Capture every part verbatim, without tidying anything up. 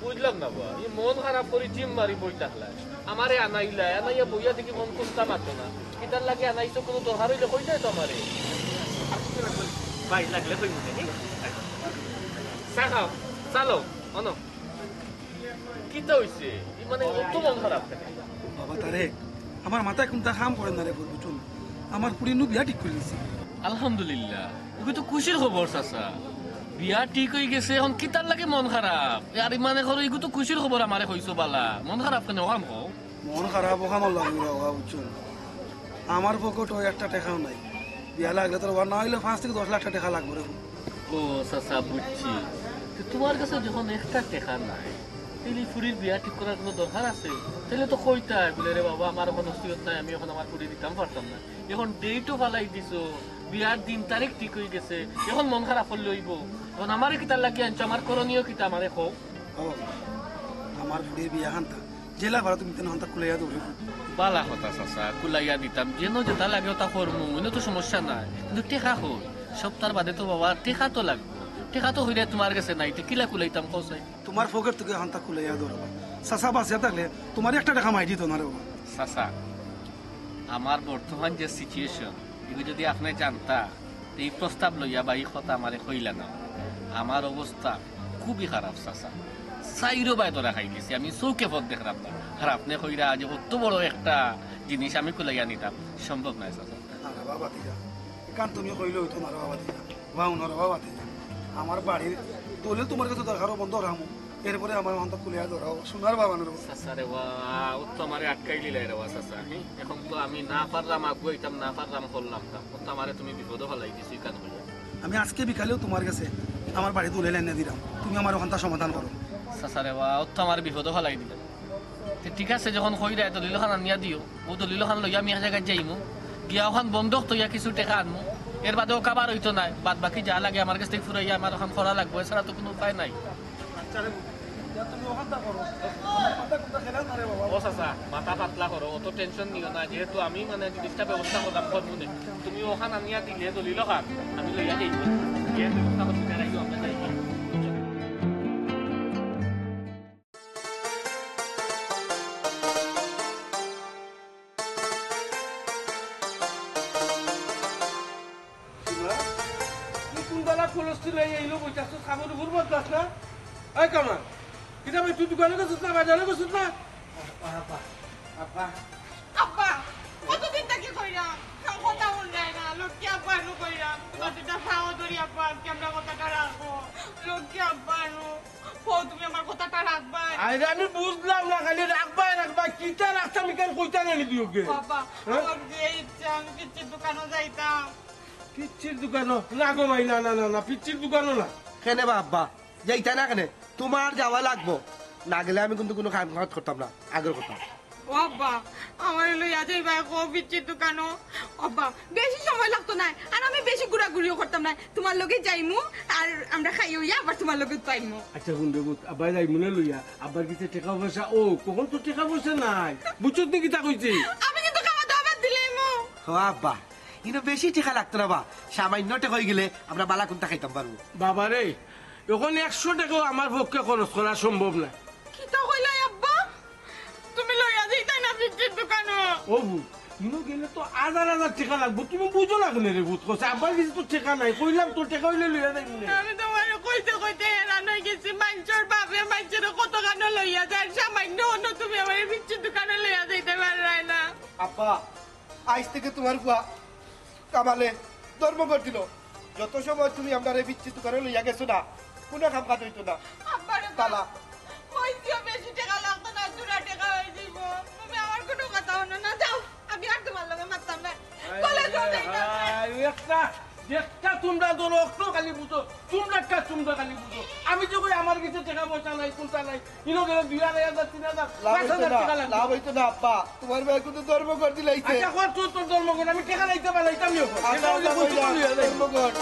বুঝলাম না বা, ই মন খারাপ করি জিম মারি বই থাকলা। আমারে আনাইলা, আনাইয়া বইয়া দেখি মন কুন্তা মাতো না। কিতার লাগি আনাইছো, কুনু দরকার অইলে কইতায় তো আমারে। ভাই, লাগলে কইমু নে, হে? চা খাও, চা লও, অনো। কিতা অইছে? ই মানে অত মন খারাপ কেনে? বাবা তারেক, আমার মাথায় কুন্তা কাম করে না রে, বুঝছো নি? আমার ফুড়ির নু বিয়া ঠিক করি দিছি। আলহামদুলিল্লাহ, ইগু তো খুশির খবর চাচা। বিয়া ঠিক অই গেছে, অখন কিতার লাগি মন খারাপ? এ, আর মনে করো, ইগু তো খুশির খবর আমারে কইছো বালা। মন খারাপ কেনে, অখান কও? মন খারাপ অখান লাগি রে বাবা, বুঝছো নি? আমার পকেটো একটা টেকাও নাই। বিয়া লাগলে তোর বাবা না অইলে পাঁচ থাকি দশ লাখ টেকা লাগবো রে। ও চাচা, বুঝছি। তে তুমার গেছে যখন একটা টেকা নাই, তাইলে ফুড়ির বিয়া ঠিক করার কুনু দরকার আছে? তাইলে তো কইতায় বুলে, "রে বাবা, আমার অখন অস্তিত্ব নাই, আমি অখন আমার ফুড়ি দিতাম পারতাম না।" অখন ডেটও ফালাই দিছো, বিয়ার দিন তারিখ ঠিক অই গেছে, অখন মন খারাপ করলে অইবো? অখন আমারে কিতার লাগি আনছো, আমার করণীয় কিতা আমারে কও? ও, আমার ফুড়ির বিয়া হানতা, যেলা পারো তুমি তেন হানতা কুলাইয়া দেও রে। বালা কথা চাচা, কুলাইয়া দিতাম, যেন যেটা লাগে ওটা করমু, ইনো তো সমস্যা নাই। কিন্তু টেকা কই? সপ্তাহ বাদে তো বাবা টেকা তো লাগবো। টেকা তো কইরে তুমার গেছে নাই, তে কিলা কুলাইতাম কও চাই? তুমার পকেট থাকি হানতা কুলাইয়া দেও রে বাবা। চাচা বাঁচিয়া থাকলে তুমার একটা টেকা মাই দিত না রে বাবা। চাচা, আমার বর্তমান যে সিচুয়েশন, ইগু যদি আপনে জানতা, তে ই প্রস্তাব লইয়া বা ই কথা আমারে কইলা না। আমার অবস্থা খুবই খারাপ চাচা। চাইরো বায় ধরা খাই গেছি, আমি চউখে পথ দেখরাম না। আর আপনে কইরা যে অত বড় একটা জিনিস আমি কুলাইয়া নিতাম, সম্ভব নায় চাচা। না রে বাবা, ভাতিজা, ইখান তুমি কইলে অইতো না রে বাবা, ভাতিজা। বাউ না রে বাবা, ভাতিজা। আমার বাড়ির দলিল তুমার গেছে দরকার অইবো, বন্ধ রাখমু। এরপরে আমার অখন তো কুলাইয়া ধরাও, সোনার বাবা রে। চাচা রে বা, ও তো আমারে আটকাই দিলাই রে বা, চাচা। হি, অখন তো আমি না পারলাম আগুয়াইতাম, না পারলাম করলাম না। ও তো আমারে তুমি বিপদো ফালাই দিছো, ইখান কইয়া। আমি আজকে বিকালেউ তুমার গেছে আমার বাড়ি তুলে এনে দিরাম, তুমি আমার অখানতা সমাধান করো। চাচা রে বা, ও তো আমারে বিপদো ফালাই দিলা। তে ঠিক আছে, যখন কইরায় দলিল খান আনিয়া দিও, অউ দলিল খান লইয়া আমি এক জাগাত যাইমু, গিয়া অখান বন্ধক থইয়া কিছু টেকা আনমু, এর বাদে অউ কাবার অইতো নায়, বাদ বাকি যা লাগে আমার গেছ থাকি ফুরাইয়া আমার অখান করা লাগবো, এছাড়া তো কুনু উপায় নাই। আচ্ছা রে, ইটা তুমি অখানতা করো। আমার মাথা কুন্তা খেলাও না রে বাবা। ও চাচা, মাথা পাতলা করো, অত টেনশন নিও না, যেহেতু আমি মানে জিনিসটা ব্যবস্থা করতাম, করমু নে। তুমি অখান আনিয়া দিলে দলিল খান, আমি লইয়া যাইমু। যে ব্যবস্থা করছি, তারাই তো আমরা যাইমু। তুই কুন দালা খরচ তুই লইয়া ইনো বইতাছ, সাবর উপর বদলাস না? এই কামাল, কিতা ভাই, তুই দোকানো গেছস না, বাজারো গেছস না? আব্বা, আব্বা, আব্বা। আব্বা, কতদিন থাকি কইরাম, কথা হুনরায় না, লক্ষ্মী আব্বা নু কইরাম, তুমার দুইটা পাও ধরি আব্বা, আজকে আমরার কথাটা রাখো, লক্ষ্মী আব্বা নু। ও, তুমি আমার কথাটা রাখবায়? আরে আমি বুঝলাম না, খালি রাখবায়, রাখবায়, কিতা রাখতাম ইখান কইতা নানি দিও গে? বাবা, হ্যাঁ? আমার যে ইচ্ছা, আমি পিচ্চির দোকানো যাইতাম। পিচ্চির দোকানো? না গো ভাই, না, না, না, না, পিচ্চির দোকানো না। কেনে বা আব্বা? যাইতা না কেনে? তুমার যাওয়া লাগবো। না গেলে আমি কিন্তু কুনু কাম কাজ করতাম না, আগর কথা। ও আব্বা, আমারে লইয়া যাইবায় কও পিচ্চির দোকানো। আব্বা, বেশি সময় লাগতো নায়, আর আমি বেশি ঘুরাঘুরিও করতাম নায়। তুমার লগে যাইমু, আর আমরা খাইয়া অইয়া আবার তুমার লগে আইমু। আচ্ছা, হুন রে পুত, আব্বায় যাইমু নে লইয়া, আব্বার গেছে টেকা পয়সা, ও, কখন তো টেকা পয়সা নাই। বুঝছস নি কিতা কইছি? আমি কিন্তু খাওয়া দাওয়া বাদ দিলাইমু। ও আব্বা, ইনো বেশি টেকা লাগতো না বা, সামান্য টেকা অইগেলে আমরা বালা কুন্তা খাইতাম পারমু। বাবা রে, অখন একশো টেকাও আমার পক্ষে খরচ করা সম্ভব নায়। কিতা কইলায় আব্বা? তুমি লইয়া যাইতায় না পিচ্চির দোকানো? ও পুত, ইনো গেলে তো হাজার হাজার টেকা লাগবো। তুমি বুঝো না কেনে রে পুত? কইছে, আব্বার গেছে তো টেকা নাই। কইলাম তো টেকা অইলে লইয়া যাইমু নে। আমি তুমারে কইতে কইতে হেরান অইগেছি। মাইনষর বাপে মাইনষরে কতখানো লইয়া যায়, সামান্য অনো তুমি আমারে পিচ্চির দোকানো লইয়া যাইতে পাররায় না। আব্বা, আইজ থাকি তুমার ফুয়া কামালে ধর্মঘট দিলো। যত সময় তুমি আমরারে পিচ্চির দোকানো লইয়া গেছো না, কুনু কাম কাজ অইতো না। আব্বা রে বাবা, তালা। কইছিও বেশি টেকা লাগতো না, থুড়া টেকা অই যাইবো। তুমি আমার কুনু কথা হুনো না, যাও, আমি আর তুমার লগে মাততাম নায়। কলেজো যাইতাম নায়। আরে, একটা, একটা তুমরা ধরো, একটু খালি বুঝো, তুমরা একটা তুমরা খালি বুঝো। আমি যে কই আমার গেছে টেকা পয়সা নাই, কুন্তা নাই, ইনো গেলে দুই আড়াই হাজার, তিন হাজার, লাভ পাঁচ হাজার অইতো না, টেকা লাগবো। লাভ অইতো না, আব্বা। তুমার ভাই কিন্তু ধর্মঘট দিলাইছে। আচ্ছা, কর তোর, তোর ধর্মঘট, আমি টেকা লাইতে পারলাইতাম নি অখন। আচ্ছা, টেকা অইলে আচ্ছা, কইছি কইলাম, লইয়া যাই। ধর্মঘট।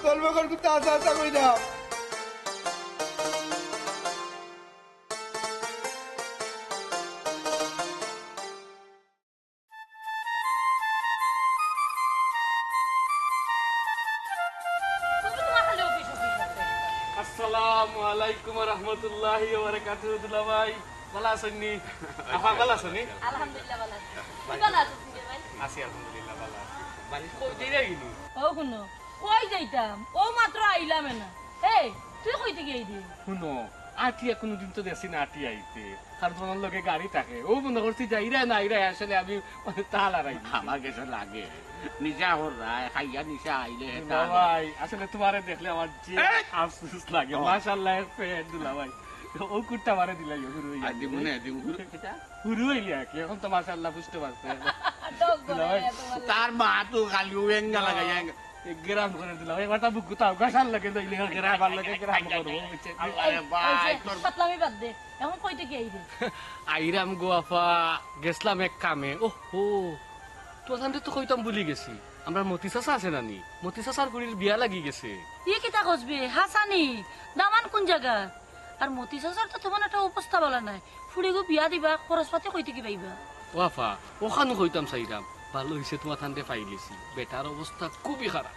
ধর্মঘট কিন্তু আচ্ছা, আচ্ছা, কইলাম। আসসালামু ওয়ালাইকুম ওয়া রাহমাতুল্লাহি ওয়া বারাকাতুহু। দুলাভাই, ভালা আছইন নি? আপা, ভালা আছইন নি? আলহামদুলিল্লাহ, ভালা আছি। তুই ভালা আছস নি রে ভাই? আছি, আলহামদুলিল্লাহ, ভালা আছি। বাড়ি কই যাইরা গিনি? ও হুনো, কই যাইতাম? ও মাত্র আইলাম না। এই, তুই কই থাকি আইলি? হুনো, আটিয়া কুনুদিন তো দেখছি না আটিয়া আইতে। কারণ তুমার লগে গাড়ি থাকে। ও মনো করছি যাইরা না আইরা, আসলে আমি মানে তাল আরাই। আমার গেছে লাগে। নিশা হর রায়, খাইয়া নিশা আইলে হে তাল। ভাই, আসলে তুমারে দেখলে আমার যে এই! আফসোস লাগে। ও। মাশাআল্লাহ, এক পেট দুলাভাই। ও কুট্টা মারে দিলাই, হুরু হইয়া। আর দিমু নে, দিমু। হুরু হইলে আর কি, এখন তো মাশাআল্লাহ বুঝতে পারছে। ডগ করে দুলাভাই। রে তোমার। তার মা তো খালি ও এঙ্গা লাগাই, এঙ্গা। এ, গেরাম করে দিলাম। এবার তা বুকু তাও গাছার লগে লইলে গেরাম, আর লগে গেরাম করবো, বুঝছেন? আরে ভাই, এই যে, তোর ফাতলামি বাদ দে। এখন কই থাকি আইরে? আইরাম গো আফা, গেছলাম এক কামে। ওহো, তুমার তানরে তো কইতাম ভুলি গেছি। আমরার মতি চাচা আছে না নি? মতি চাচার ফুড়ির বিয়া লাগি গেছে। ই কিতা কস বে? হাছানি? দামান কুন জাগা? আর মতি চাচার তো তেমন একটা অবস্থা ভালা নায়। ফুড়িগু বিয়া দিবা, খরচ পাতি কই থাকি পাইবা? ও আফা, অখানউ কইতাম চাইরাম। ভালা অইছে তুমার তানরে পাইলিছি। বেটার অবস্থা খুবই খারাপ।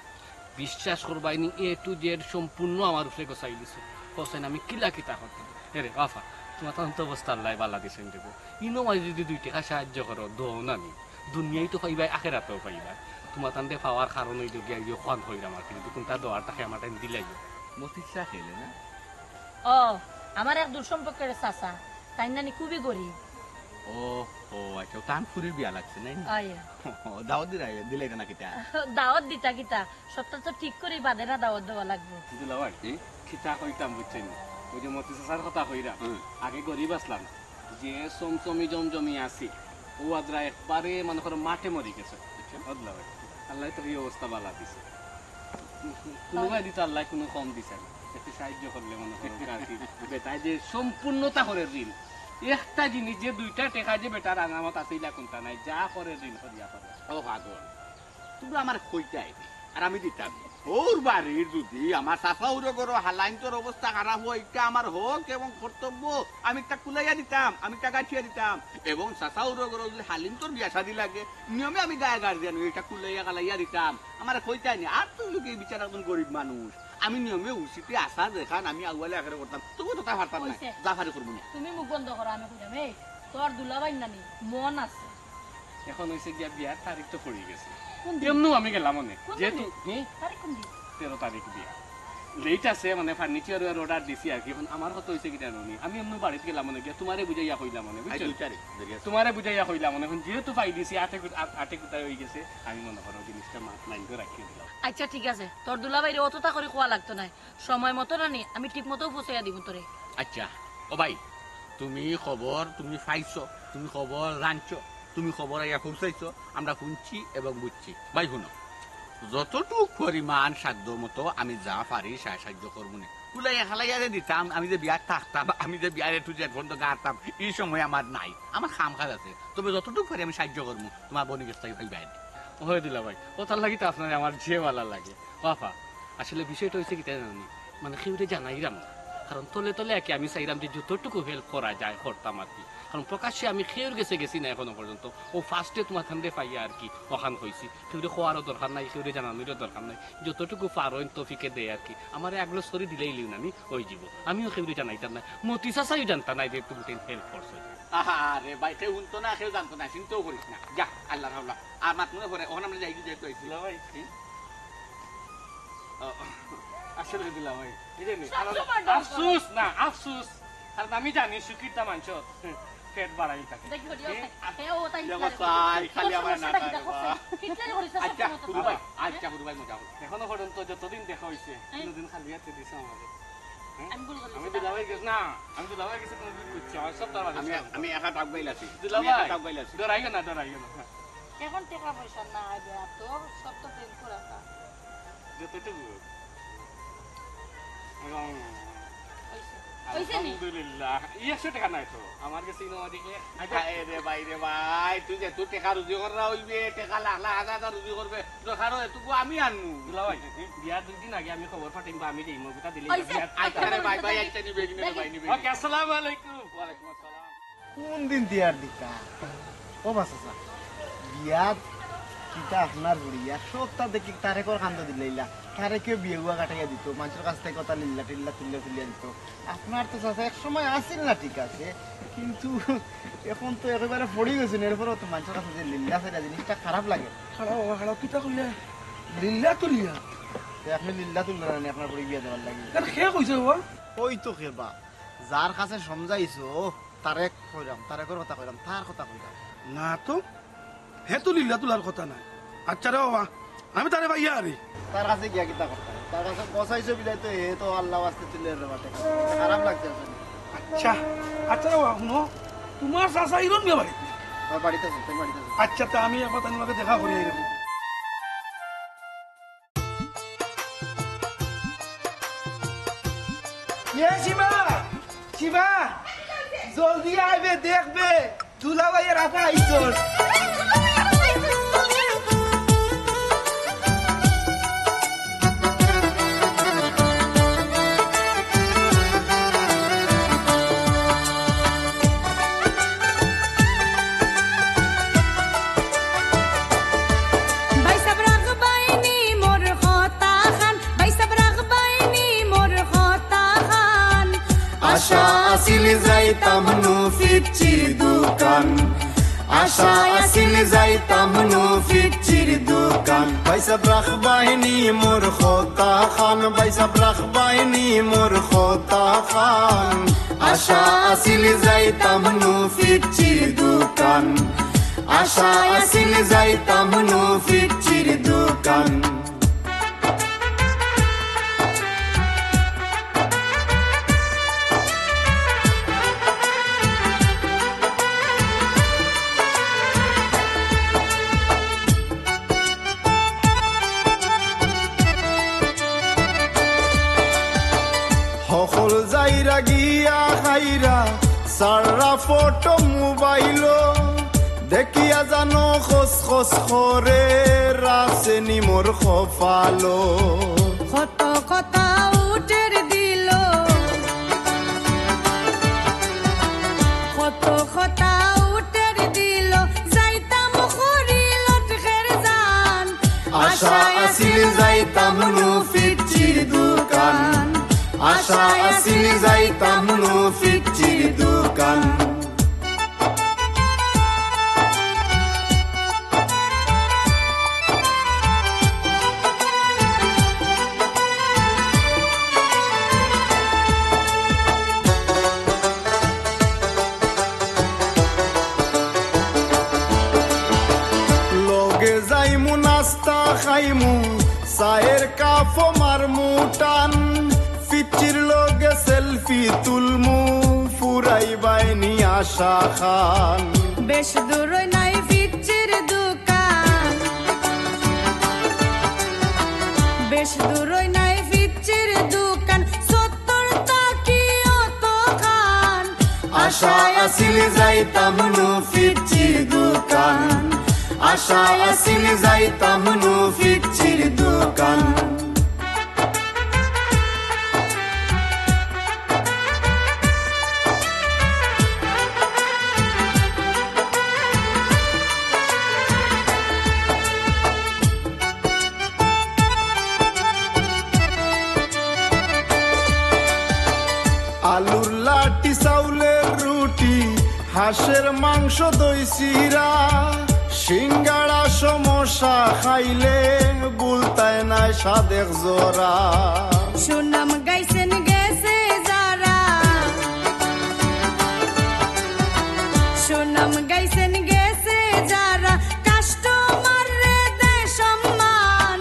বিশ্বাস করবায়নি, A to Z সম্পূর্ণ আমার উপরে গছাইলিছে। কছইন আমি কিলা কিতা করতাম। এরে ও আফা, তুমার তান তো অবস্থা আল্লায় ভালা দিছইন দেখো। ইনো মাঝে যদি দুই টেকা সাহায্য করো, দেও না নি। দুনিয়াত তো পাইবায়, আখেরাতও পাইবায়। তুমার তানরে পাওয়ার কারণ অইলো গিয়া, অউ যে অখান কইরাম আর কি, যদি কুনটা দেওয়ার থাকে আমার তাইন দিলাইও। মতির চা খাইলে না? ও, আমার এক দূর সম্পর্কের চাচা, তাইন নানি খুবই গরিব। ও, ও, আচ্ছা, তান ফুড়ির বিয়া লাগছে, নায় নি? আইয়া। দাওয়াত দিলাই, দিলাইতা না কিতা? দাওয়াত দিতা কিতা? সবটা তো ঠিক করি বাদে না দাওয়াত দেওয়া লাগবো। দুলাভাই, হুম? কিতা কইতাম বুঝছইন নি? অউ যে মতি চাচার কথা কইরাম, হুম। আগে গরিব আছলাম, যে চমচমি জমজমি আছি, অউ আজরা একবারে মনো করো মাঠে মরি গেছে। আচ্ছা। ও দুলাভাই, আল্লায় তো ই অবস্থা ভালা দিছে। কুনুবায়দি তো আল্লায় কুনু কম দিছে না। একটু সাহায্য করলে মনো করো আর কি। বেটায় যে সম্পূর্ণতা করে ঋণ। একটা জিনিস যে দুইটা টেকা যে বেটার আনামত আছে, ইলা কুনটা নাই। যা করে ঋণ করিয়া করে। ও পাগল, তুমরা আমারে কইতায় নি, আর আমি দিতাম নি। অউ বাড়ির যদি আমার চাচা অউর ঘরো হালাইন্তর অবস্থা খারাপ অয়, ইটা আমার হক এবং কর্তব্য। আমি ইটা কুলাইয়া দিতাম, আমি ইটা গাঠিয়া দিতাম। এবং চাচা অউর ঘরো যদি হালিন্তর বিয়া শাদি লাগে, নিয়মে আমি গায়ে গার্জিয়ান অই ইটা কুলাইয়া কালাইয়া দিতাম। আমারে কইতায় নি, আর তুই লোকে বিচার একজন গরিব মানুষ। আমি নিয়মে উচিতে আশা যেখান আমি আউয়ালে আখেরে করতাম, তবু তো তা পারতাম না। অইছে। যা পারি করমু নে। তুমি মুখ বন্ধ করো, আমি কইরাম। এই, তোর দুলাভাইর নানি মন আছে। এখন অইছে গিয়া বিয়ার তারিখ তো পড়ি গেছে। কোন দিন? এমনেউ আমি গেলাম অনে। কোন দিন? যেহেতু, হুম? তারিখ কোন দিন? তেরো তারিখ বিয়া। লেট আছে, মানে, furniture অর order দিছি আর কি। এখন আমার কথা অইছে কিতা জানো নি? আমি এমনেউ বাড়িত গেলাম অনে গিয়া, তুমারে বুঝাইয়া কইলাম অনে, বুঝছো? আজ দুই তারিখ, দেরি আছে। তুমারে বুঝাইয়া কইলাম অনে। এখন যেহেতু পাইলিছি, আটে কু-, আ-, আটে কুটায় অই গেছে, আমি মনো করো জিনিসটা মা-, mind-ও রাখিয়া দিলাম। আচ্ছা, ঠিক আছে, তোর দুলাভাইরে অততা করি কওয়া লাগতো নায়। সময় মতো নানি আমি ঠিক মতো পৌঁছাইয়া দিমু তোরে। আচ্ছা, ও ভাই, তুমি খবর তুমি পাইছো, তুমি খবর জানছো, তুমি খবর আইয়া পৌঁছাইছো, আমরা হুনছি এবং বুঝছি। ভাই হুনো, যতটুক পরিমাণ সাধ্য মতো আমি যা পারি সা-, সাহায্য করমু নে। কুলাইয়া খালাইয়া যে দিতাম, আমি যে বিয়াত থাকতাম, আমি যে বিয়ার A to Z পর্যন্ত গাঁতাম, ই সময় আমার নাই, আমার কাম কাজ আছে। তবে যতটুক পারি আমি সাহায্য করমু, তুমার বইনর গেছ থাকি পাইবায়। অয় দুলাভাই, অতার লাগি তো আপনারে আমার যে ভালা লাগে। ও আফা, আসলে বিষয়টা অইছে কিতা জানো নি? মানে, কেউরে জানাইরাম না। কারণ তলে তলে আর কি আমি চাইরাম যে যতটুকু help করা যায়, করতাম আর কি। কারণ প্রকাশ্যে আমি কেউর গেছে গেছি না এখনো পর্যন্ত। অউ first-এ তুমার তানরে পাইয়া আর কি, অখান কইছি। কেউরে কওয়ারও দরকার নাই, কেউরে জানানিরও দরকার নাই। যতটুকু পারইন তৌফিকে দেয় আর কি। আমারে আগলো ছড়ি দিলাইলিও নানি, অইযিবো। আমিও কেউরে জানাইতাম না। মতি চাচাইও জানতা নায় যে তুমি তাইন help করছো। আরে ভাই, কেউ হুনতো না, কেউ জানতো না, চিন্তাও করিস না। যা, আল্লাহর হাওলা। আর মাত মনে পড়ে, অখন আমরা যাই কি যাই তো আইছি। দুলাভাই। হুম? ও, আসলে দুলাভাই, এই যে নি, সব আমার সময় ডর আফসোস করে। না, আফসোস। কারণ আমি জানি, সুখীতা মানষর পেট বাড়াই থাকে। দেখি, ঘড়ি এই, আছে। আ-, হে, ও তাই দেখো, হিটলার তাই, করে। খালি সব আমার সময় না সেটা থাকে, হিটলার দেখো, বাবা। হিটলার করে সব আচ্ছা, সময় তো হুরু ভাই, করে। আচ্ছা, হুরু ভাই, মজা করো। এখনো পর্যন্ত যতদিন দেখা অইছে, হ্যাঁ। কোনোদিন খালি হাতে দিছে আমারে। হ্যাঁ? আমি ভুল করি, আমি সেটা দুলাভাই গেছে, না, আমি দুলাভাই গেছে কোনোদিন করছি, আমার সব তার আমি, আমি একা টাক বাইল আছি। দুলাভাই, আমি একা টাক বাইল আছি। ডরাইও না, ডরাইও না। এখন টেকা পয়সা না আইবে, আর তো সব তো প্রেম করা তা। যতটুকু। এবং অইছে। অইছে নি? আলহামদুলিল্লাহ। এই একশো টেকা নাই তো। আমার গেছে ইনো আমাদের এক হাজার। হায় রে ভাই রে ভাই, তুই যে তুই টেকা রুজি কররা অইবে, টেকা লাখ লাখ হাজার হাজার রুজি করবে। দরকার অয় এটুকু আমি আনমু। দুলাভাই, বিয়ার দুই দিন আগে আমি খবর পাঠাইমু বা আমি যাইমু, ওটা দিলে অইছে। বিয়ার আচ্ছা রে ভাই, ভাই, আচ্ছা নিবে, নিবে, ভাই নিবে। ওকে, আসসালামু আলাইকুম। ওয়ালাইকুম আসসালাম। কোন দিন দিয়ার দিতা? ও বাস, আচ্ছা। বিয়াত কিতা আপনার বুড়িয়া, সবতা দেখি তারেকর কান্দো দিলাইলা। তারেকেও বিয়া উয়া কাটাইয়া দিত, মানষর কাছ থাকি কথা লিল্লা টিল্লা তুলিয়া তুলিয়া দিত। আপনার তো চাচা এক সময় আছিল না, ঠিক আছে, কিন্তু এখন তো একেবারে পড়ি গেছইন, এরপরেও তো মানষর কাছে যে লিল্লা চাইরা জিনিসটা খারাপ লাগে। খারাপ বাবা, খারাপ, কিতা কইলে? লিল্লা তুলিয়া? তো আপনি লিল্লা তুললেন না, আপনার বুড়ি বিয়া দেওয়ার লাগি। আর কে কইছে বাবা? ওই তো কে বা, যার কাছে সমঝাইছো, তারেক কইরাম, তারেকর কথা কইরাম, তার কথা কইরাম। না তো, হে তো লিল্লা তুলার কথা নায়। আচ্ছা রে বাবা, আমি তারে পাইয়া আরি। তার কাছে গিয়া কিতা করতাম? তার কাছে বসাইছো বিলাই তো, হে তো আল্লাহ ওয়াস্তে তুলে রে বাটে। খারাপ লাগছে আসলে। আচ্ছা, আচ্ছা রে বাবা, হুনো, তুমার চাচা ইরন মিয়া বাড়িত? আমার বাড়িত আছে, তাই বাড়িত আছে। আচ্ছা, তা আমি একবার তার লগে দেখা করি আইরাম। এ শিবা, শিবা, জলদি আইবে, দেখবে, দুলাভাইয়ের আপা আইছইন। ভাইসাব রাখবায়নি মোর কথা খান, ভাইসাব রাখবায়নি মোর কথা খান। আশা আছিল যাইতাম নু ফিচ্চির দোকান, আশা আছিল যাইতাম নু ফিচ্চির দোকান। ভাইসাব রাখবায়নি মোর কথা খান, ভাইসাব রাখবায়নি মোর কথা খান। আশা আছিল যাইতাম নু ফিচ্চির দোকান, আশা আছিল যাইতাম নু ফিচ্চির দোকান। হকল যাইরা গিয়া খাইরা, সাররা ফটো মোবাইলো, দেখিয়া জানো খস খস করে, রাসে নি মোর কপালো। কত কথা উঠের দিল, কত কথা উঠের দিল, যাইতাম করি লটকের জান। আশা আছিল যাইতাম নু ফিচ্চির দোকান, আশা আছিল যাইতাম নু ফিচ্চির দোকান। লগে যাইমু নাস্তা খাইমু, চায়ের কাপো মারমু টান, ফিচ্চির লগে সেলফি তুলমু, ফুরাইবায়নি আশা খান। বেশ দূরই নাই ফিচ্চির দোকান, বেশ দূরই নাই ফিচ্চির দোকান, সত্তর তাকি অত খান। আশা আছিল যাইতাম নু ফিচ্চির দোকান, আশা আছিল যাইতাম নু ফিচ্চির দোকান। আলুর লাটি, চাউলের রুটি, হাঁসের মাংস, দই চিরা, সিঙ্গাড়া, সমোসা খাইলে ভুলতায় নায় স্বাদ এক জোড়া। সুনাম গাইছেন গেছে যারা, সুনাম গাইছেন গেছে যারা, কাস্টমার রে দেয় সম্মান।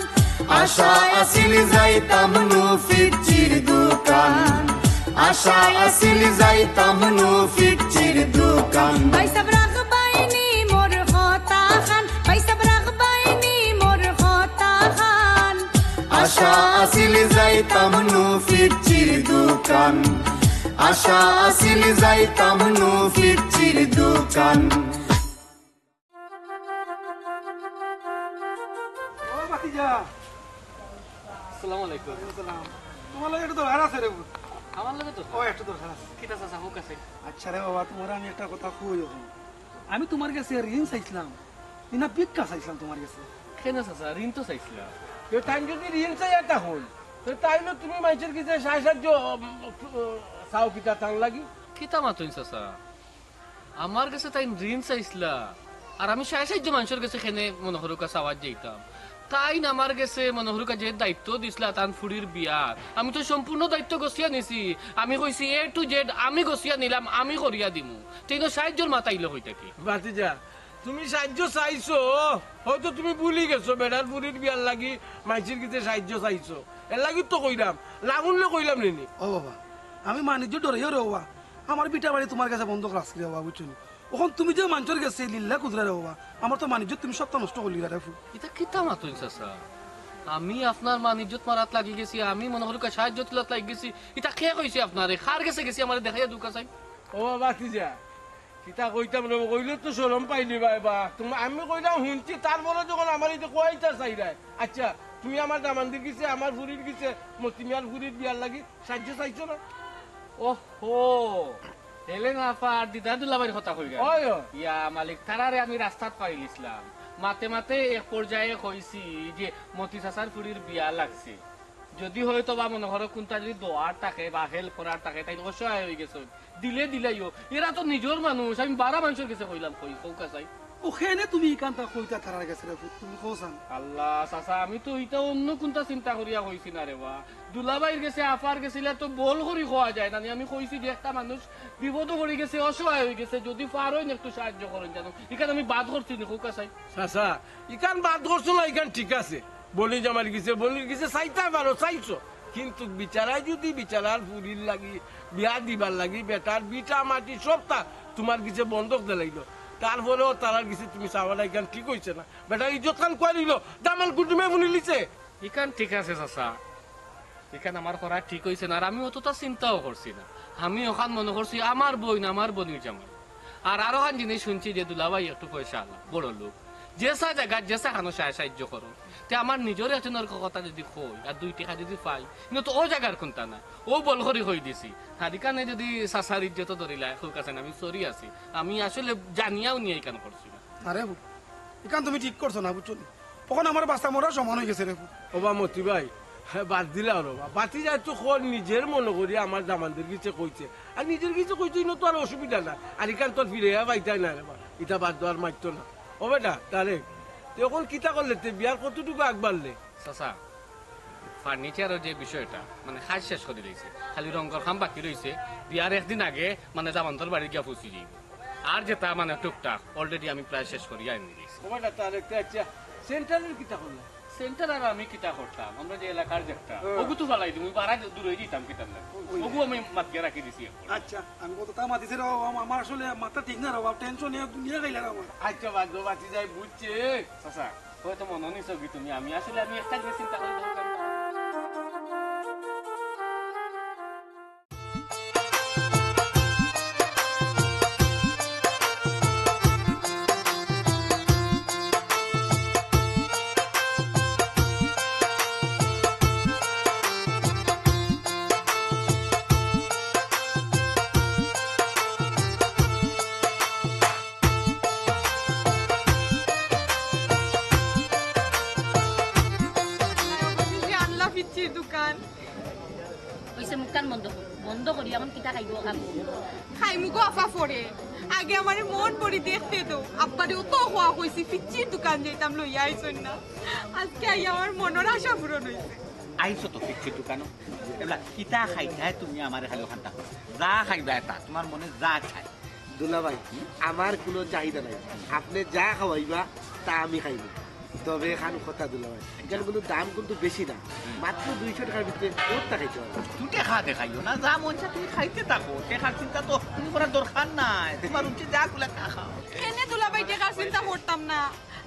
আশা আছিল যাইতাম নু ফিচ্চির দোকান, আশা আছিল যাইতাম নু ফিচ্চির দোকান। ভাইসাব রাখবায়নি মোর কথা খান, ভাইসাব রাখবায়নি মোর কথা খান। আশা আছিল যাইতাম নু ফিচ্চির দোকান, আশা আছিল যাইতাম নু ফিচ্চির দোকান। ও ভাতিজা। আসসালামু আলাইকুম। ওয়ালাইকুম আসসালাম। তুমার লগে একটু দরকার আছে রে পুত। আমার লগে তো? ও, একটু দরকার আছে। কিতা চাচা, হুক আছে? আচ্ছা রে বাবা, তুমারে আমি একটা কথা কই অখন। আমি তুমার গেছে ঋণ চাইছলাম, নি না ভিক্ষা চাইছলাম তুমার গেছে। কেনে চাচা, ঋণ তো চাইছিলাম। তে তাইন যুদি ঋণ চাইয়া থাকইন, তে তাইলে তুমি মাইনষর গেছে সাহায্য, উম, চাও কিতা তান লাগি? কিতা মাতইন চাচা? আমার গেছে তাইন ঋণ চাইছলা, আর আমি সাহায্য মাইনষর গেছে কেনে মনো করউক্কা চাওয়াত যাইতাম। তাইন আমার গেছে মনো করউক্কা যে দায়িত্ব দিছলা তান ফুড়ির বিয়ার, আমি তো সম্পূর্ণ দায়িত্ব গছিয়া নিছি। আমি কইছি A to Z আমি গছিয়া নিলাম, আমি করিয়া দিমু। তে ইনো সাহায্যর মাত আইলো কই থাকি? ভাতিজা, তুমি সাহায্য চাইছো, হয়তো তুমি ভুলি গেছো, বেটার ফুড়ির বিয়ার লাগি মাইনষর গেছে সাহায্য চাইছো। এর লাগি তো কইলাম, না হুনলে কইলাম নি নি। ও বাবা, আমি মানিজ্য ডরাইও রে বাবা, আমার ভিটা বাড়ি তুমার গেছে বন্ধক রাখছি রে বাবা, বুঝছো নি? অখন তুমি যে মাইনষর গেছে লিল্লা কুদরা রে বাবা, আমার তো মানিজ্য তুমি সবটা নষ্ট করলি রে ফুত। ইতা কিতা মাতইন চাচা? আমি আপনার মানিজ্যত মারাত লাগি গেছি, আমি মনো করউক্কা সাহায্য তুলাত লাগি গেছি। ইতা কে কইছে আপনারে? কার গেছে গেছি আমারে দেখাইয়া দেউক্কা চাই। ও ভাতিজা, কিতা কইতাম রে, কইলে তো শরম পাইলিবায় বা। তুমি, আমি কইলাম হুনছি, তারপরে যখন আমারে ইতা কওয়াইতা চাইরায়। আইচ্ছা, তুমি আমার দামান্দর গেছে, আমার ফুড়ির গেছে, মতি মিয়ার ফুড়ির বিয়ার লাগি সাহায্য চাইছো না? ওহো, হেলেন আফা আর দিদার দুলাভাইর কথা কইরা। অয়, অয়। ইয়া মালিক, তারারে আমি রাস্তাত পাইলিছলাম। মাতে মাতে এক পর্যায়ে কইছি যে মতি চাচার ফুড়ির বিয়া লাগছে। যুদি হয়তো বা মনো করো কুনটা যুদি দেওয়ার থাকে বা help করার থাকে, তাইন অসহায় অইগেছইন। দিলে দিলাইও, এরা তো নিজর মানুষ, আমি বারা মাইনষর গেছে কইলাম, কই, কউক্কা চাই। অউ কেনে তুমি ইখানতা কইতা তারার গেছে রে ফুত, তুমি কও চাইন। আল্লাহ, চাচা, আমি তো ইতা অন্য কুনতা চিন্তা করিয়া কইছি না রে বা। দুলাভাইর গেছে, আফার গেছে, ইলা তো বল করি কওয়া যায় না নি। আমি কইছি যে একটা মানুষ বিপদো পড়ি গেছে, অসহায় অইগেছে, যুদি পারইন একটু সাহায্য করইন জানো। ইখান আমি বাদ করছি নি, কউক্কা চাই। চাচা, ইখান বাদ করছো না, ইখান ঠিক আছে। বইন জামাইর গেছে, বইনর গেছে চাইতায় পারো, চাইছো। কিন্তু বিচারায় যুদি বিচারার ফুড়ির লাগি, বিয়া দিবার লাগি, বেটার ভিটা মাটি সবতা তুমার গেছে বন্ধক দিলাইলো, তারপরেও তারার গেছে তুমি চাওয়াটা ইখান ঠিক অইছে না। বেটার ইজ্জতখান কই রইলো? দামান কুটুমে হুনিলিছে। ইখান ঠিক আছে চাচা, ইখান আমার করা ঠিক অইছে না, আর আমি অততা চিন্তাও করছি না। আমি অখান মনো করছি আমার বইন, আমার বইনর জামাই। আর আরোখান জিনিস হুনছি যে দুলাভাই একটু পয়সাআলা, বড়লোক। যেছা জাগাত যেছা খানো সাহায্য করো। তে আমার নিজর একজনর কথা যুদি কই, আর দুই টেকা যুদি পাই, ইনো তো অউ জাগার কুনতা না। অউ বল করি কই দিছি। তার ইখানে যুদি চাচার ইজ্জত ধরিলায়, কউক্কা চাইন আমি sorry আছি। আমি আসলে জানিয়াও নিয়া ইখান করছি না। আরে, ইখান তুমি ঠিক করছো না, বুঝছো নি? অখন আমার বাঁচা মরা সমান অইগেছে রে। ও বা মতি ভাই, হে, বাদ দিলাও রে বা। ভাতিজায় তো কর নিজর মনো করি আমার দামান্দর গেছে কইছে। আর নিজর গেছে কইছে, ইনো তো আর অসুবিধা না। আর ইখান তো আর ফিরাইয়া পাইতায় না রে বা। ইতা বাদ দেওয়ার মাত্র না। ও বেটা, তারেক, তে অখন কিতা করলে? তে বিয়ার কতটুকু আগবাড়লে? চাচা, furnitureর যে বিষয়টা, মানে কাজ শেষ করি দিছি। খালি রঙর কাম বাকি রইছে। বিয়ার একদিন আগে, মানে দামান্দর বাড়ি গিয়া পৌঁছি যাইবো। আর যেটা মানে টুকটাক, already আমি প্রায় শেষ করিয়া আনি দিছি। ও বেটা, তারেক, তে আইচ্ছা, centreর কিতা করলা? Centre আর আমি কিতা করতাম, আমরা যে এলাকার যেটা, হ্যাঁ। অগু তো ফালাই দিমু, বারা দূরে যাইতাম কিতার লাগি। ওই। অগু আমি মাতিয়া রাখি দিছি এখন। আইচ্ছা, আমি কততা মাতিছি রে, আমা-, আমার আসলে মাথা ঠিক না রে বাবা, tension এ দুনিয়া খাইলা রে আমার। আইচ্ছা, বাদ দেও, ভাতিজায় বুঝছে। চাচা, হয়তো মনো নিছো কি তুমি, আমি আসলে আমি একটা জিনিস চিন্তা করি দেখলাম। আল্লাহ, ফিচ্চির দোকান। অইছে, মুখখান বন্ধ কর, বন্ধ করি। এখন কিতা খাইবো, খাবো? খাইমু গো আফা পরে, আগে আমারে মন ভরি দেখতে দেও। আব্বারে অত কওয়া কইছি, ফিচ্চির দোকান যাইতাম, লইয়া আইছইন না। আজকে আইয়া আমার মনর আশা পূরণ অইছে। আইছো তো ফিচ্চির দোকানো, এবলা কিতা খাইতায় তুমি আমারে খালি অখানতা কও। যা খাইবায় তা, তুমার মনে যা চায়। দুলাভাই, আমার কুনু চাহিদা নাই, আপনে যা খাওয়াইবা তা আমি খাইমু। তবে এখান কথা দুলাভাই, এখান কুনু দাম কিন্তু বেশি না, মাত্র দুইশো টেকার ভিতরে বহুত তা খাইতে পারবা। দুই টেকা দেখাইও না, যা মন চায় তুমি খাইতে থাকো, টেকার চিন্তা তো তুমি করার দরকার নাই, তুমার উচিত যা কুলায় তা খাও। কেনে দুলাভাই টেকার চিন্তা করতাম না,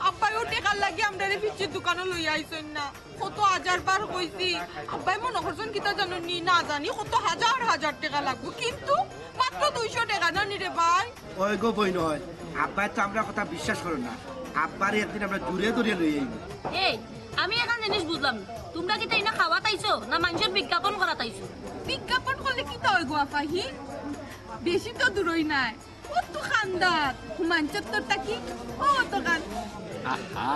আব্বায়ও টেকার লাগি আমরারে ফিচ্চির দোকানো লইয়া আইছইন না। কত হাজার বার কইছি, আব্বায় মনো করছইন কিতা জানো নি? না জানি কত হাজার হাজার টেকা লাগবো, কিন্তু মাত্র দুইশো টেকা জানি রে ভাই। ওই গো বইন, ওই আব্বায় তো আমরার কথা বিশ্বাস করইন না। আব্বারে একদিন আমরা জোরে ধরিয়া লই আইমু। এই, আমি এখান জিনিস বুঝলাম না, তুমরা কিতা ইনো খাওয়াত আইছো না মাইনষর বিজ্ঞাপন করাত আইছো? বিজ্ঞাপন করলে কিতা অয় গো আফা, হি? বেশি তো দূরই নায়, অত খান্দাত, হুমান চত্বর থাকি, ও অতখান। আহা,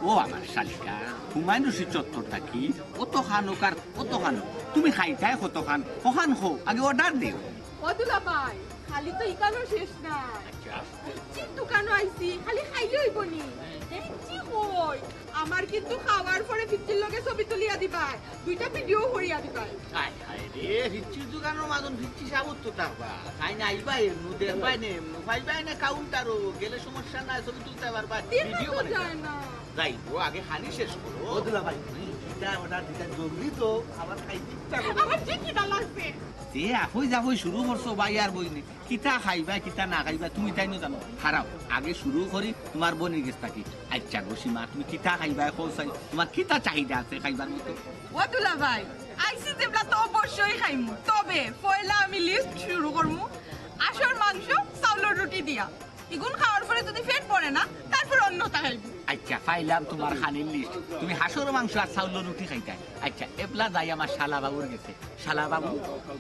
ও আমার শালিকা, হুমায়ুন রশিদ চত্বর থাকি অতখান অউক আর অতখান অউক, তুমি খাইতায় কতখান, অখান কও, আগে অর্ডার দেও। ও দুলাভাই, খালি তো ইখানো শেষ না। আচ্ছা। ফিচ্চির দোকানো আইছি, খালি খাইলে অইবো নি? দেখছি কই, আমার কিন্তু খাওয়ার পরে ফিচ্চির লগে ছবি তুলিয়া দিবায়, দুইটা ভিডিও করিয়া দিবায়। হায় হায় রে, ফিচ্চির দোকানর মাঝে ফিচ্চি সাবুত তো থাকবা। তাইন আইবা এমনে, দেখবায় নে এমনে, পাইবায় নে কাউন্টারো, গেলে সমস্যা নাই, ছবি তুলতায় পারবা, ভিডিও বানাইবা। যায় না। যাইবো, আগে খানি শেষ করো। ও দুলাভাই, ইটা অর্ডার দিতা জলদি তো, আমার খাইতে ইচ্ছা করে। আমার যে খিদা লাগছে। যে আফই জাফই শুরু করছো ভাই আর বইনে, কিতা খাইবা, কিতা না খাইবা, তুমি তাইন জানো। খাড়াও, আগে শুরু করি তুমার বইনর গেছ থাকি। আচ্ছা গো সীমা, তুমি কিতা খাইবায় কও চাই, তুমার কিতা চাহিদা আছে খাইবার মতো? ও দুলাভাই, আইছি যেবলা তো অবশ্যই খাইমু, তবে পয়লা আমি লিস্ট শুরু করমু আসর মাংস, চাউলর রুটি দিয়া। ইগুন খাওয়ার পরে যদি পেট ভরে না, তারপর অন্যতা খাইমু। আচ্ছা, পাইলাম তুমার খানির লিস্ট। তুমি হাঁসর মাংস আর চাউলর রুটি খাইতায়। আচ্ছা, এবলা যাই আমার শালা বাবুর গেছে। শালা বাবু,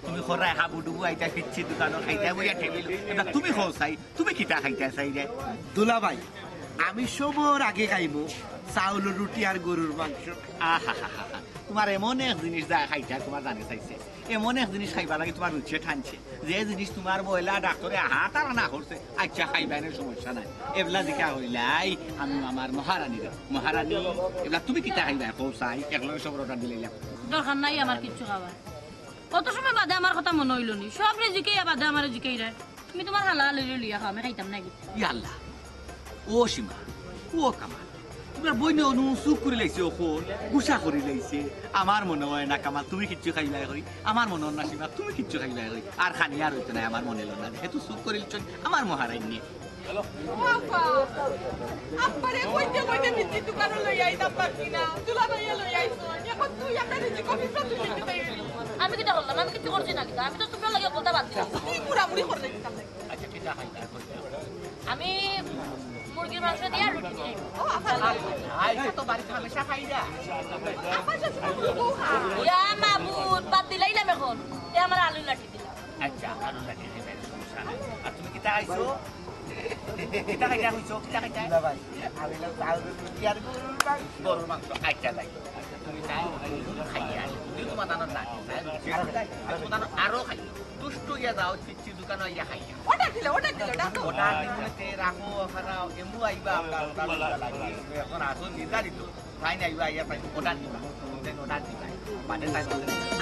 তুমি খরায় হাবুডুবু আইতায় ফিচ্চির দোকানো খাইতায় বইয়া টেবিল। এবলা তুমি কও চাই, তুমি কিতা খাইতায় চাইরায়? দুলাভাই, আমি সবর আগে খাইমু চাউলর রুটি আর গরুর মাংস। আহা হা হা হা। তুমার এমন এক জিনিস যা খাইতায় তুমার জানে চাইছে। এমন এক জিনিস খাইবার লাগি তুমার রুচিয়ে টানছে, যে জিনিস তুমার বইলা ডাক্তরে আহা তারা না করছে। আচ্ছা, খাইবায় নে, সমস্যা নাই। এবলা দিকা অইলাই আমি আমার মহারানীরে, মহারানী, এবলা তুমি কিতা খাইবায় কও চাই, একলগে সবর অর্ডার দিলাইলাম। দরকার নাই আমার কিচ্ছু খাওয়ার। কত সময় বাদে আমার কথা মনো অইলো নি, সবরে জিকাইয়া বাদে আমারে জিকাইরায়। তুমি তুমার হালা হালিরে লইয়া খাও, আমি খাইতাম না কিচ্ছু। ইয়া আল্লাহ, ও সীমা, ও কামাল, তুমার বইনে অনো চুপ করিলাইছে, অখন গুসা করিলাইছে। আমার মনো অয় না কামাল, তুমি কিচ্ছু খাইবায় কই। আমার মনো অয় না সীমা, তুমি কিচ্ছু খাইবায় কই। আর খানি আর অইতো নায়, আমার মনো অইলো না, যেহেতু চুপ করিলাইছইন আমার মহারানী। ও আব্বা, আব্বারে কইতে কইতে ফিচ্চির দোকানো লইয়া আইতাম পারছি না, দুলাভাইয়ে লইয়া আইছইন, অখন তুই একটা রিজিক অফিসে তুই লিখে দে। আমি কিতা করলাম? আমি কিচ্ছু করছি না কিতা? আমি তো তুমার লগে কথা বাদ দিলাম। তুই মুড়ামুড়ি করলে কিতা লাগে? আচ্ছা, কিতা খাইতায়? আমি মুরগির মাংস দিয়া রুটি দিয়া খাইমু। ও, আফা। আইসা তো বাড়িত হামেশা খাইরা। আফা, সব মুরগি বউ খা। ইয়া মাবুদ, বাদ দিলাইলাম অখন। তে আমার আলু লাঠি দিলাম। আচ্ছা, আলু লাঠি দিলাম, সমস্যা নাই। আর তুমি কিতা খাইছো? কিতা খাইতায় কইছো? কিতা খাইতায়? না ভাই, আমি হইলাম চাউলর রুটি আর গরুর মাংস। গরুর মাংস, আচ্ছা, যাই। আচ্ছা, তুমি যাও, খাইয়া আসো। তুমি তুমার দানোর না, তুমি তুমার দানোর আরো খাইও। দুষ্ট অইয়া যাও, ফিচ্চির দোকানো আইয়া খাইয়া। অর্ডার দিলে, অর্ডার দিলে, ডাকো। অর্ডার দিলে তে রাখো, খাড়াও, এমু আইবা, আমরা অর্ডার দিবা লাগি। অখন আসো নির্ধারিত। তাইন আইবা, আইয়া তাইন অর্ডার দিবা। তাইন অর্ডার দিবা। বাদে তাইন অর্ডার দিবা।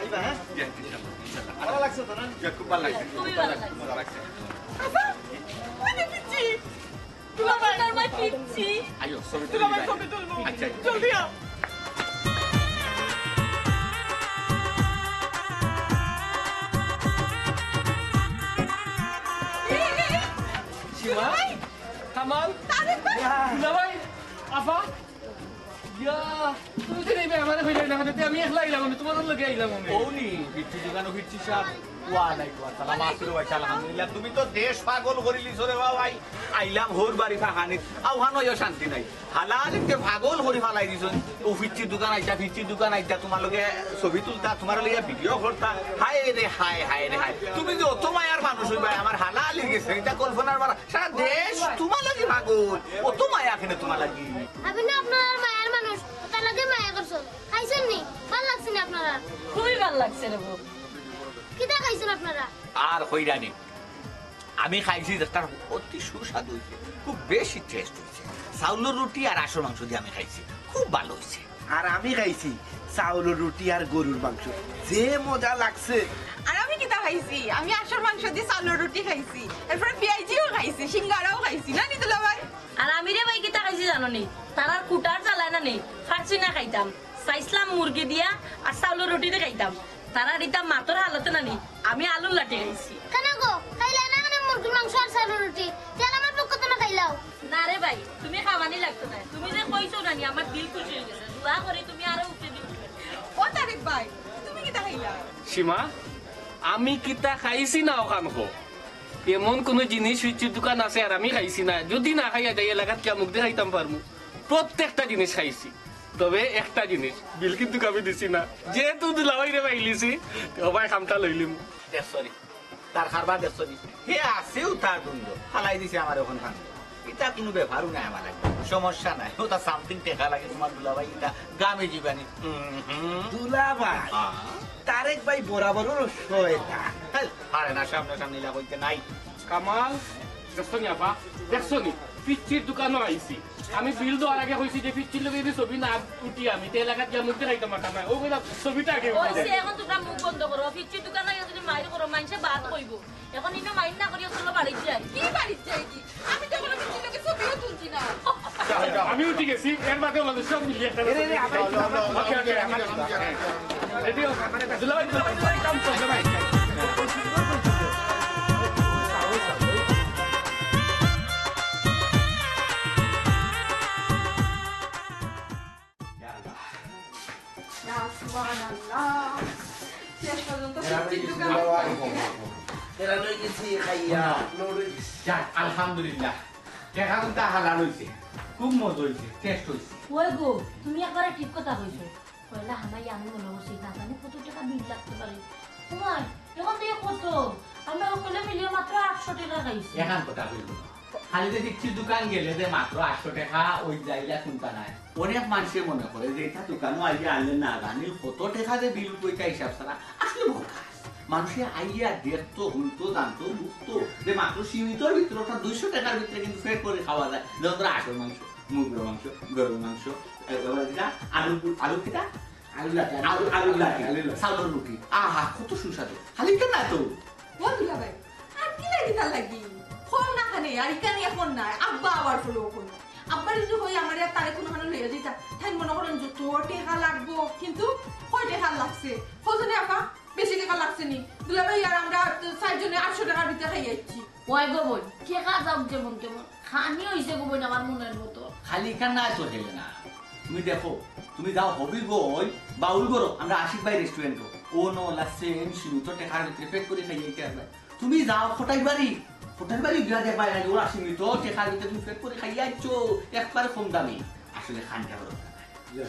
আইবা, হ্যাঁ? জি, ইনশাআল্লাহ, ইনশাআল্লাহ। ভালা লাগছে তো না? জি, খুব ভালা লাগছে, খুব ভালা লাগছে, মজা লাগছে। আচ্ছা, ওই যে পিচ্ছি। দুলাভাই। আমার মা পিচ্ছি। আইও, ছবি তুলি দুলাভাই, ভাই। ছবি তুলবো। আচ্ছা, আচ্ছা। জলদি আও। এই, এই, এই। সীমা? দুলাভাই। কামাল? তারেক ভাই। দুলাভাই? আফা? ইয়া, তুমি তো এই আমারে কইলে না, তে আমি একলা আইলাম, আমি তুমার লগে আইলাম আমি। ও নি, ফিচ্চির দোকানো ফিচ্চির সাব। ওয়ালাইকুম আসসালাম, আসসালাম, আলহামদুলিল্লাহ। তুমি তো দেশ পাগল করিলিছো রে বাবা, ভাই। আইলাম হউর বাড়ি ফাহানিত, আউহানো ইয়া শান্তি নাই। হালালিতে পাগল করি ফালাই দিছইন। ও ফিচ্চির দোকান আইতা, ফিচ্চির দোকান আইতা, তুমার লগে ছবি তুলতা, তুমার লগে ভিডিও করতা। হায় রে হায়, হায় রে হায়। তুমি যে অত মায়ার মানুষ অইবায়, আমার হালালির গেছে, ইটা কল্পনার বারা। সারা দেশ তুমার লাগি পাগল, অত মায়া কেনে তুমার লাগি? আমি না আপনারার মায়ার মানুষ, তার লাগি মায়া করছইন। খাইছইন নি? ভালা লাগছে নি আপনারার? খুবই ভালা লাগছে রে বউ। কিতা খাইছইন আপনারা? আর কইরা নি, আমি খাইছি যেটা অতি সুস্বাদু অইছে, খুব বেশি টেস্ট অইছে। চাউলর রুটি আর হাঁসর মাংস দি আমি খাইছি, খুব ভালা অইছে। আর আমি খাইছি চাউলর রুটি আর গরুর মাংস, যে মজা লাগছে। আর আমি কিতা খাইছি? আমি হাঁসর মাংস দি চাউলর রুটি খাইছি, এরপরে পিয়াইজিও খাইছি, সিঙ্গারাও খাইছি, না নি দুলাভাই? আর আমি রে ভাই কিতা খাইছি জানো নি? তারার কুটার জ্বালায় না নি, পারছি না খাইতাম। চাইছলাম মুরগি দিয়া আর চাউলর রুটি দি খাইতাম। তারার ইতা মাতর হালতে না নি, আমি আলুর লাঠি খাইছি। কেনে গো? খাইলায় না কেনে মুরগির মাংস আর চাউলর রুটি? তে আমার পক্ষ থনে খাইলাও। না রে ভাই, তুমি খাওয়ানি লাগতো নায়। তুমি যে কইছো না নি, আমার দিল খুশি অইগেছে। দোয়া করি তুমি আরো উপরে দিও। ও তারেক ভাই, তুমি কিতা খাইলায়? সীমা, আমি কিতা খাইছি না অখান কও। এমন কুনু জিনিস ফিচ্চির দোকান আছে আর আমি খাইছি না? যুদি না খাইয়া যাই, এলাকাত কিয়া মুখ দেখাইতাম পারমু? প্রত্যেকটা জিনিস খাইছি, তবে একটা জিনিস, বিল কিন্তু আমি দিছি না। যেহেতু দুলাভাইরে পাইলিছি, ও ভাই, কামটা লইলিমু। দেখছো নি? তার কারবার দেখছো নি? হে আছেও তার দ্বন্দ্ব। ফালাই দিছে আমার অখন কান্দ। ইটা কুনু ব্যাপারও নায় আমার লাগি। সমস্যা নাই। ওটা something টেকা লাগে তুমার দুলাভাই, ইটা গামে জীবানি। হুম, হুম। দুলাভাই, হ্যাঁ। তারেক ভাই বরাবরও শয়তান। হেই, পারে না, সামনাসামনি লাগইতে নাই। কামাল, দেখছো নি আব্বা? দেখছো নি? পিচ্চির দোকানো আইছি। আমি বিল দেওয়ার আগে কইছি যে পিচ্চির লগে যদি ছবি না উঠি আমি, তে এলাকাত গিয়া মুখ দেখাইতাম পারতাম না। ও কইলা, "ছবিটা আগে উঠে ওই দেখ।" যে এখন তোমরা মুখ বন্ধ করো, পিচ্চির দোকানো আইয়া যদি মাইর করো, মাইনষে বাদ কইবো। এখন ইনো মাইর না করিয়া চলো বাড়িত যাই। কি বাড়িত যাই কি? আমি তো এখনো পিচ্চির লগে ছবিও তুলছি না। আমি উঠি গেছি, এর বাদে ওনাদের সব মিলিয়ে একটা এরে, এরে, আবার ওকে, ওকে, আমার, হ্যাঁ। রেডি হও। দুলাভাই, দুলাভাই, দুলাভাই, কাম করবে ভাই। না, সুবহানাল্লাহ। শেষ পর্যন্ত এরা পিচ্চির দোকান। এরা লই গেছি খাইয়া। যাক, আলহামদুলিল্লাহ। টেকা কিন্তু হালাল অইছে। খুব মজা অইছে, টেস্ট অইছে। ওই গো, তুমি একবারে ঠিক কথা কইছো। পয়লা হামাই আমি মনে করছি, না জানি কত টেকা বিল লাগতে পারে। তোমার, এখন তো এ কত? আমরা সকলে মিলিয়া মাত্র আটশো টেকা খাইছি। এখান কথা কইব না। খালি যে দেখছি দোকান গেলে যে মাত্র আটশো টেকা ওই যাইলা কোনটা নাই। অনেক মানষে মনে করে যে ইটা দোকানো আইয়া আনলে না জানি কত টেকা যে বিল কইতা হিসাব ছাড়া। আসলে বোকাস। মানষে আইয়া দেখতো, হুনতো, জানতো, বুঝতো যে মাত্র সীমিতর ভিতরে অর্থাৎ দুইশো টেকার ভিতরে কিন্তু পেট ভরি খাওয়া যায়। যেমন ধরো হাঁসর মাংস, মুরগির মাংস, গরুর মাংস, এ, এবার কিতা? আলু, আলু কিতা? আলু লাতি, আলু, আলু লাতি, আলু লাতি। চাউলর রুটি। আহা, কত সুস্বাদু। খালি ইটা না তো। ও দুলাভাই, আর কি লাগি তার লাগি? কম না খানে, আর ইখানে এখন নাই। আব্বা আবার ফলো কই। আব্বা যদি কই আমার আর তারে কোনো খানো লইয়া যাইতা, তাই মনে করেন যত টেকা লাগবো, কিন্তু কয় টেকা লাগছে? কজনে আপা? বেশি টেকা লাগছে নি? দুলাভাই আর আমরা চারজনে আটশো টেকার ভিতরে খাই আইছি। ওই গো বইন, টেকা যাউক যেমন তেমন, খানি অইছে গো বইন আমার মনের মতো। খালি ইখান নাই তো হেলে না। তুমি দেখো, তুমি যাও হবিগঞ্জ বাউলগড়ো, আমরা আশিক ভাই রেস্টুরেন্টো। ও নলা সেম সীমিত টেকার ভিতরে পেট ভরি খাইয়া আইতে পারবে। তুমি যাও কটাইবাড়ি, কটাইবাড়ি গিয়া দেখবায় না, ওরা সীমিত টেকার ভিতরে তুমি পেট ভরি খাইয়া আইছো, একবারে কম দামি। আসলে খানটা বড় কথা।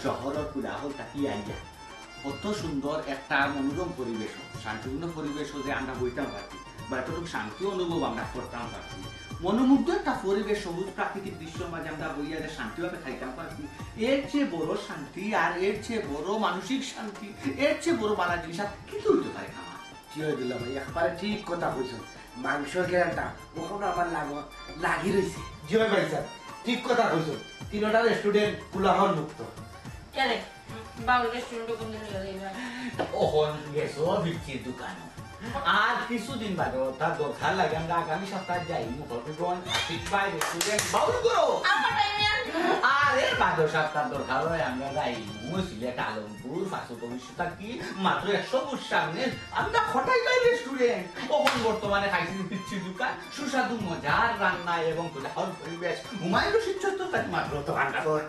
শহরর কোলাহল থাকি আইয়া কত সুন্দর একটা মনোরম পরিবেশ, শান্তিপূর্ণ পরিবেশ যে আমরা বইতাম পারছি, বা এতটুকু শান্তি অনুভব আমরা করতাম পারছি। মনোমুগ্ধ একটা পরিবেশ, সবুজ প্রাকৃতিক দৃশ্যর মাঝে আমরা বইয়া যে শান্তিভাবে খাইতাম পারছি, এর চেয়ে বড় শান্তি আর এর চেয়ে বড় মানসিক শান্তি, এর চেয়ে বড় বালা জিনিস আর কিছু হইতে পারে না। জি অয় দুলাভাই, একবারে ঠিক কথা কইছইন। মাংসর ঘেরানটা অখনো আমার লাগো, লাগি রইছে। জি অয় ভাইসাব, ঠিক কথা কইছইন। তিনোটা রেস্টুরেন্ট কোলাহল মুক্ত। কেরে, বাউল রেস্টুরেন্টো কোন দিন লইয়া যাইবা? অখন গেছো পিচ্চির দোকানো। আর কিছুদিন বাদে, অর্থাৎ দরকার লাগে আমরা আগামী সপ্তাহে যাইমু হবিগঞ্জ আশিক ভাই রেস্টুরেন্ট বাউলগড়ো। আব্বা টাইমে আর আরে বাদে সপ্তাহ দরকার অয় আমরা যাইমু সিলেট আলমপুর, পাঁচ পবিত্র থাকি মাত্র একশো ফুট সামনে আমরা কটাইবাড়ি রেস্টুরেন্ট। অখন বর্তমানে খাইছি পিচ্চির দোকান, সুস্বাদু মজার রান্না এবং কোলাহল পরিবেশ। হুমায়ুন রশিদ চট্টোপাধ্যায় মাত্র তো রান্না করে।